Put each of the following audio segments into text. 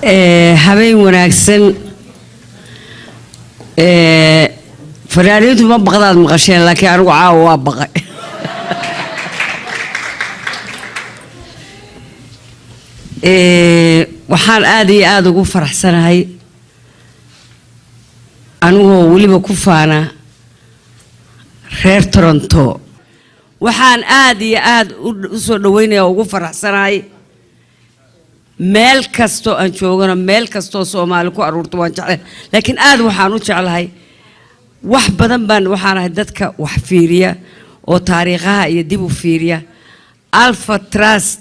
Habeen wanaagsan. Fanaaniintu ma baqdaad maqasheen, laakiin anigu caawa waa baqay. Waxaan aada iyo aada ugu faraxsanahay, anigoo weliba ku faana reer Toronto, waxaan aada iyo aada u soo dhaweynaya oo ugu faraxsanahay, meel kastoo aan joogano, meel kastoo Soomaali ku aruurto waan jeclahay, laakiin aada waxaan u jeclahay wax badan baan waxaan ahay dadka wax fiiriya oo taariikhaha iyo dib u fiiriya. Alpha Trust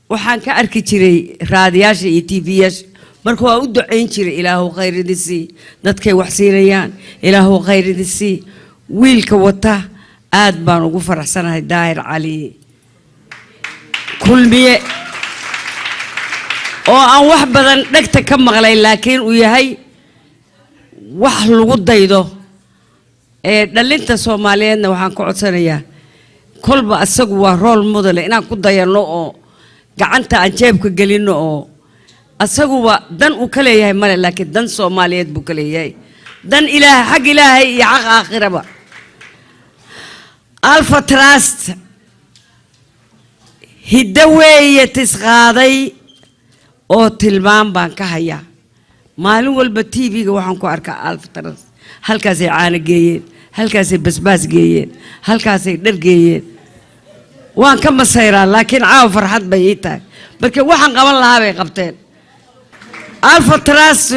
waxaan ka arki jiray raadiyaasha iyo TV-yaasha. Marka waa u ducayn jiray: "Ilaahu khayr idin sii dadkay wax siinayaan, Ilaahu khayr idin sii." Wiilka wata aad baan ugu faraxsanahay, Daahir Cali Kulmiye, oo aan wax badan dhegta ka maqlay, laakiin uu yahay wax lagu daydo ee dhalinta Soomaaliyeedna. Waxaan ka codsanayaa, kolba asagu waa role model inaan ku dayanno oo gacanta aan jeebka gelinno, oo asaguba dan uu ka leeyahay male, laakiin dan Soomaaliyeed buu ka leeyahay, dan Ilaah, xag Ilaahay iyo xaq aakhiraba. Alpha Trust hiddo weeye tisqaaday oo tilmaam baan ka hayaa. Maalin walba TV-ga waxaan ku arkaa Alpha Trust, halkaasay caano geeyeen, halkaasay basbaas geeyeen, halkaasay dhar geeyeen. Waan ka masayraa, laakiin caawa farxad bay ii tahay marka waxaan qaban lahaa bay qabteen. Alpha Trust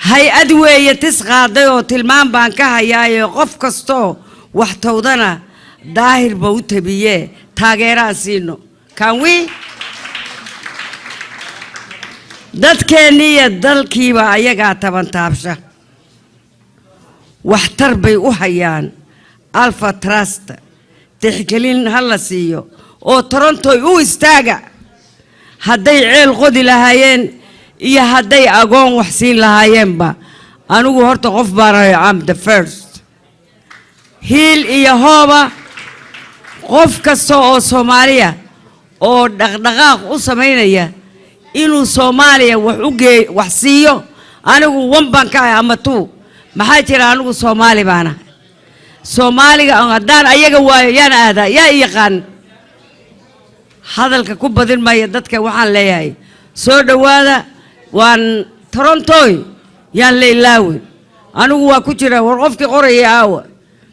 hay-ad weeye tis qaaday oo tilmaam baan ka hayaayo, qof kastoo wax towdana Daahir ba u tabiyee, taageeraan siino. Can we? Dadkeennii iyo dalkiiba ayagaa taban taabsha, waxtar bay u hayaan. Alpha Trust tixgelin ha la siiyo oo Torontoy u istaaga. Hadday ceel qodi lahaayeen iyo hadday agoon wax siin lahaayeenba, anigu horta qof baan ahay, am the first. Hiil iyo hooba qof kasta oo Soomaaliya oo dhaqdhaqaaq u samaynaya inuu Soomaaliya wax u geey, wax siiyo, anigu one baan ka ahay ama two. Maxaa jira? Anigu Soomaali baan ahay. Soomaaliga haddaan ayaga waayo, yaan aadaa? Yaa i yaqaan? Hadalka ku badin maya. Dadka waxaan leeyahay, soo dhowaada. Waan Torontoy, yaan la ilaawin. Anigu waa ku jira. War qofkii qoraya aawa?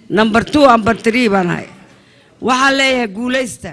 Number two, number three baan ahay. Waxaan leeyahay, guulaysta.